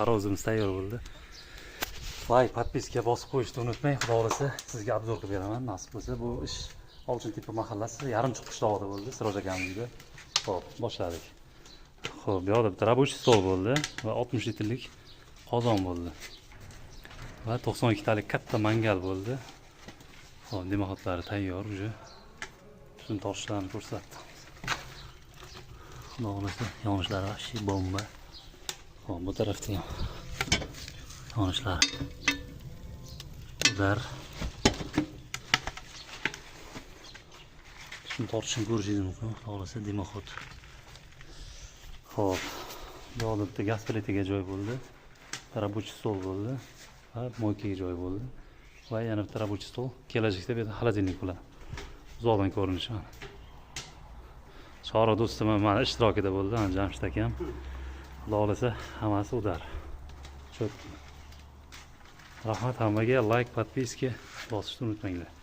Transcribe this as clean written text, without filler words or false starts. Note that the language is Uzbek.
Parozimiz tayyor bo'ldi. Лайк, подписка bosib qo'yishni unutmang. Xudo xohlasa, sizga обзор qilib beraman. Nasib bo'lsa, bu ish Oltintepa mahallasi, Yarimchiq qishlog'ida bo'ldi, Siroj akamiz uyida. Xo'p, boshladik. Xo'p, bu yoqda bitta рабочий stol bo'ldi va 60 litrlik qozon bo'ldi. Va 92 talik katta mangal bo'ldi. Xo'p, дымоход lari tayyor уже. Tutun tortishlarni ko'rsatdi. Xudo xohlasa, yonishlari вообще bomba. Xo'p, bu tarafda ham yonishlari. Ular tutun tortishini ko'rishingiz mumkin. Xudo xohlasa, дымоход. Xo'p, bu yoqda bitta gaz plitaga joy bo'ldi. Рабочий stol bo'ldi va мойка ga joy bo'ldi. Va yana bitta рабочий stol. Kelajakda bu yerda холодильник bo'ladi. Uzoqdan ko'rinishi mana. Chori do'stim ham mana ishtirokida bo'ldi, mana Jamshid akam. Xudo xohlasa, hammasi удар. Чётко. Rahmat hammaga, лайк, подписка bosishni unutmanglar.